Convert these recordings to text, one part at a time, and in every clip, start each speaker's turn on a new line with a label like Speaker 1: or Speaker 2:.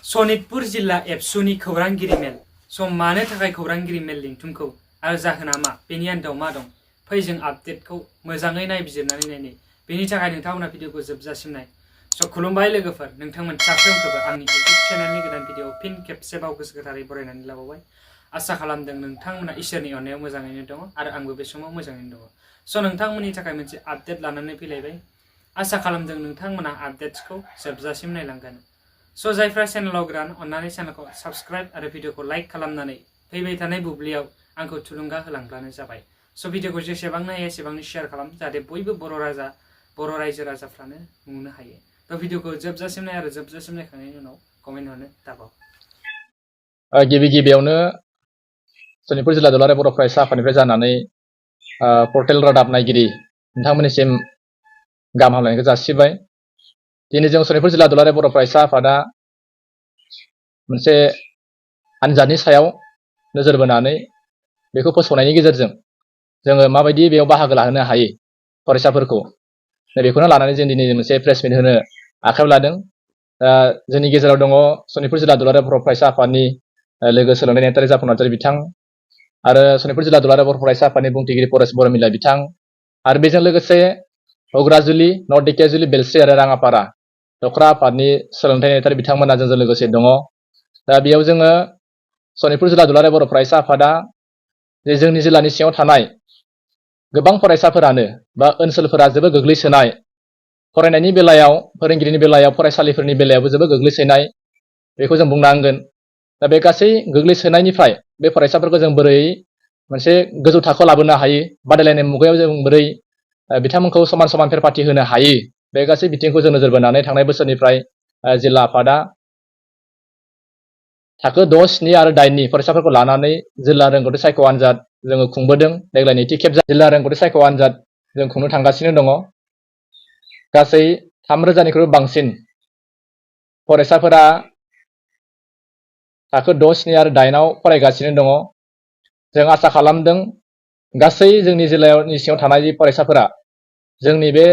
Speaker 1: सनितपुर जिल्ला एबसुनि खौरांगिरि मेल मानो थाखाय खौरांगिरि मेल लिंथुमखौ आरो जाहोना मा बेनि आन्दोआव मा दं फै जों आपडेटखौ मोजाङै नायबिजिरनानै नायनो बेनि थाखाय नोंथांमोना भिडिअखौ जोबजासिम नाय खुलुमबाय लोगोफोर नोंथांमोन साफ्रोमखौबो आंनि इउटिउब चेनेलनि गोदान भिडिअ फिन खेबसेबाव गोसो गोथारै बरायनानै लाबावबाय आसा खालामदों नोंथांमोना इसोरनि अननायाव मोजाङैनो दङ आरो आंबो बे समाव मोजाङैनो दङ नोंथांमोननि थाखाय मोनसे आपडेट लानानै फैलायबाय आसा खालामदों नोंथांमोना आपडेट्सखौ जोबजासिम नायलांगोन जायफ्रा चेनेलाव गोदान अन्नानै चेनेलखौ साबस्क्राइब आरो भिडिअखौ लाइक खालामनानै फैबाय थानाय बुब्लियाव आंखौ थुलुंगा होलांब्लानो जाबाय भिडिअखौ जेसेबांनो हायो एसेबांनो शेयार खालाम जाहाथे बयबो बर' रायजो राजाफ्रानो नुनो हायो भिडिअखौ जोबजासिम नाय आरो जोबजासिम नायखांनायनि उनाव कमेन्ट हरनो दाबाव
Speaker 2: गिबियावनो सनितपुर जिल्ला दुलाराय बर' फरायसा आफादनिफ्राय जानानै पर्टेल रादाब नायगिरि नोंथांमोननिसिम गाहाम हामलायनायखौ जासिबाय। दिनै जों सनितपुर जिल्ला दुलाराय बर' फरायसा आफादा मोनसे आनजादनि सायाव नोजोर बोनानै बेखौ फोसावनायनि गेजेरजों जोङो माबायदि बेयाव बाहागो लाहोनो हायो फरायसाफोरखौ बेखौनो लानानै जों दिनै मोनसे प्रेस मिट होनो आखायाव लादों। जोंनि गेजेराव दङ सनितपुर जिल्ला दुलाराय बर' फरायसा आफादनि लोगो सोलोंथाइ नेहाथारि जाफुं नार्जारि बिथां आरो सनितपुर जिल्ला दुलाराय बर' फरायसा आफादनि बुंथिगिरि परेश बरमिला बिथां आरो बेजों लोगोसे हग्राजुलि नर्थ दिखियाजुलि बेलस्रि आरो राङापारा दखरा आफादनि सोलोंथाइ नेहाथारि बिथांमोना जोंजों लोगोसे दङ। दा बेयाव जोङो सनितपुर जिल्ला दुलाराय बर' फरायसा आफादा जे जोंनि जिल्लानि सिङाव थानाय गोबां फरायसाफोरानो बा ओनसोलफोरा जोबोद गोग्लैसोनाय फरायनायनि बेलायाव फोरोंगिरिनि बेलायाव फरायसालिफोरनि बेलायावबो जोबोद गोग्लैसोनाय बेखौ जों बुंनांगोन। दा बे गासै गोग्लैसोनायनिफ्राय बे फरायसाफोरखौ जों बोरै मोनसे गोजौ थाखोआव लाबोनो हायो बादायलायनाय मुगायाव जों बोरै बिथांमोनखौ समान समान फेरफाथि होनो हायो बे गासै बिथिंखौ जों नोजोर बोनानै थांनाय बोसोरनिफ्राय जिल्ला आफादा थाखो 6, 7 आरो 8नि फरायसाफोरखौ लानानै जिल्ला रोंगौथि सायख' आनजाद जोङो खुंबोदों। देग्लाय नैथि खेब जिल्ला रोंगौथि सायख' आनजाद जों खुंनो थांगासिनो दङ। गासै 3,000निख्रुइबो बांसिन फरायसाफोरा थाखो 6, 7 आरो 8आव फरायगासिनो दङ। जों आसा खालामदों गासै जोंनि जिल्लानि सिङाव थानाय फरायसाफोरा जोंनि बे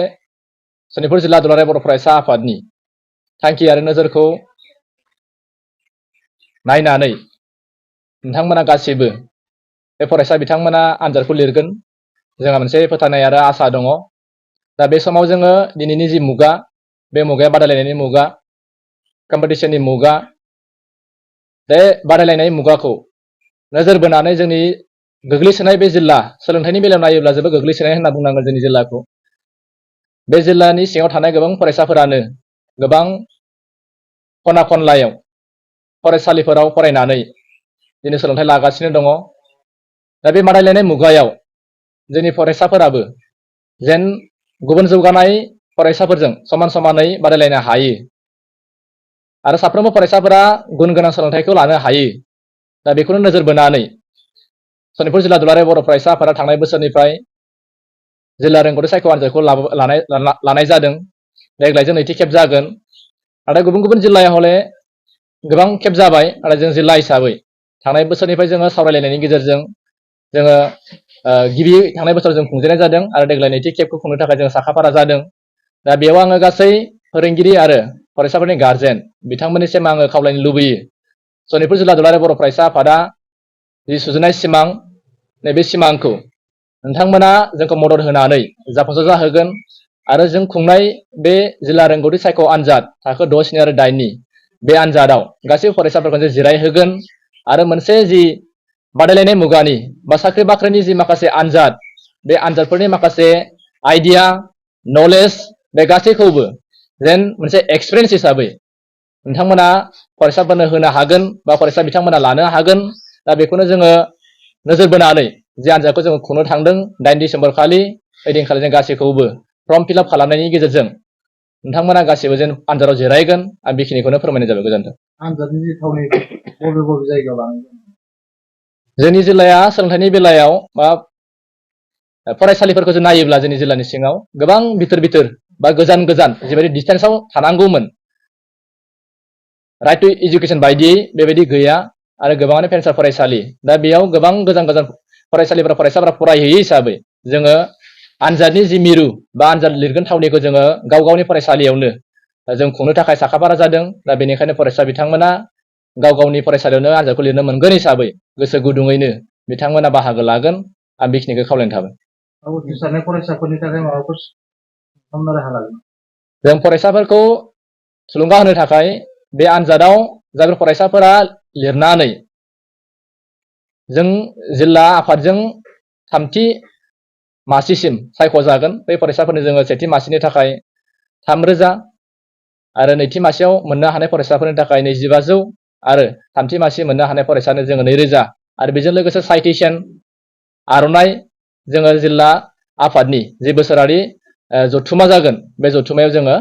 Speaker 2: सनितपुर जिल्ला दुलाराय बर' फरायसा आफादनि थांखि आरो नोजोरखौ नायनानै नोंथांमोना गासैबो बे फरायसा बिथांमोना आनजादखौ लिरगोन जोंहा मोनसे फोथायनाय आरो आसा दङ। दा बे समाव जोङो दिनैनि जि मुगा बे मुगाया बादायलायनायनि मुगा कम्पिटिशननि मुगा बे बादायलायनाय मुगाखौ नोजोर बोनानै जोंनि गोग्लैसोनाय बे जिल्ला सोलोंथाइनि बेलायाव नायोब्ला जोबोद गोग्लैसोनाय होनना बुंनांगोन जोंनि जिल्लाखौ। बे जिल्लानि सिङाव थानाय गोबां फरायसाफोरानो गोबां खना खनलायाव फरायसालिफोराव फरायनानै दिनै सोलोंथाइ लागासिनो दङ। दा बे बादायलायनाय मुगायाव जोंनि फरायसाफोराबो जेन गुबुन जौगानाय फरायसाफोरजों समान समानै बादायलायनो हायो आरो साफ्रोमबो फरायसाफोरा गुन गोनां सोलोंथाइखौ लानो हायो। दा बेखौनो नोजोर बोनानै सनितपुर जिल्ला दुलाराय बर' फरायसा आफादा थांनाय बोसोरनिफ्राय जिल्ला रोंगौथि सायख' आनजादखौ लानाय जादों। देग्लायजों नैथि खेब जागोन। नाथाय गुबुन गुबुन जिल्लायाव हले गोबां खेब जाबाय आरो जों जिल्ला हिसाबै थांनाय बोसोरनिफ्राय जोङो सावरायलायनायनि गेजेरजों जोङो गिबि थांनाय बोसोराव जों खुंजेननाय जादों आरो देग्लाय नैथि खेबखौ खुंनो थाखाय जों साखाफारा जादों। दा बेयाव आङो गासै फोरोंगिरि आरो फरायसाफोरनि गारजेन बिथांमोननिसिम आङो खावलायनो लुबैयो सनितपुर जिल्ला दुलाराय बर' फरायसा आफादा जि सुजुनाय सिमां नैबे सिमांखौ नोंथांमोना जोंखौ मदद होनानै जाफुंसार जाहोगोन आरो जों खुंनाय बे जिल्ला रोंगौथि सायख' आनजाद थाखो 6, 7 आरो 8नि बे आनजादाव गासै फरायसाफोरखौ जों जिरायहोगोन आरो मोनसे जि बादायलायनाय मुगानि बा साख्रि बाख्रिनि जि माखासे आनजाद बे आनजादफोरनि माखासे आइडिया नलेज बे गासैखौबो जेन मोनसे एक्सपिरियेन्स हिसाबै नोंथांमोना फरायसाफोरनो होनो हागोन बा फरायसा बिथांमोना लानो हागोन। दा बेखौनो जोङो नोजोर बोनानै जे आनजादखौ जोङो खुंनो थांदों 8 डिसेम्बर खालि ओइदिनखालि जों गासैखौबो फर्म फिलआप खालामनायनि गेजेरजों नोंथांमोना गासैबो जेन आनजादाव जिरायगोन आं बेखिनिखौनो फोरमायनाय जाबाय। गोजोन्थों।
Speaker 3: आनजादनि थावनि बबे जायगायाव लानाय जादों?
Speaker 2: जोंनि जिल्लाया सोलोंथाइनि बेलायाव बा फरायसालिफोरखौ जों नायोब्ला जोंनि जिल्लानि सिङाव गोबां बिथोर बा गोजान जिबायदि डिस्टेन्सआव थानांगौमोन राइट टु इडुकेसन बायदियै बेबायदि गैया आरो गोबाङानो फेन्सार फरायसालि। दा बेयाव गोबां गोजान फरायसाफोरा फरायहैयै हिसाबै जोङो आनजादनि जि मिरु बा आनजाद लिरगोन थावनिखौ जोङो गाव गावनि फरायसालियावनो जों खुंनो थाखाय साखाफारा जादों। दा बेनिखायनो फरायसा बिथांमोना गाव गावनि फरायसालियावनो आनजादखौ लिरनो मोनगोन हिसाबै गोसो गुदुङैनो बिथांमोना बाहागो लागोन। आं बेखिनिखौ खावलायनो थाबाय।
Speaker 3: उथ्रिसारनाय फरायसाफोरनि थाखाय माबाफोर खालामनो राहा लागोन?
Speaker 2: जों फरायसाफोरखौ थुलुंगा होनो थाखाय बे आनजादाव जायफोर फरायसाफोरा लिरनानै जों जिल्ला आफादजों 3थि मासिसिम सायख'जागोन, बै फरायसाफोरनो जोङो सेथि मासिनि थाखाय 3,000 आरो नैथि मासियाव मोननो हानाय फरायसाफोरनि थाखाय 2,500 आरो 3थि मासि मोननो हानाय फरायसानो जोङो 2,000 आरो बेजों लोगोसे साइटेसन आर'नाइ जोङो जिल्ला आफादनि जि बोसोरारि जथुमा जागोन, बे जथुमायाव जोङो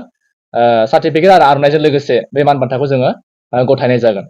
Speaker 2: सार्टिफिकेट आरो आर'नाइजों लोगोसे बे मान बान्थाखौ जोङो गथायनाय जागोन।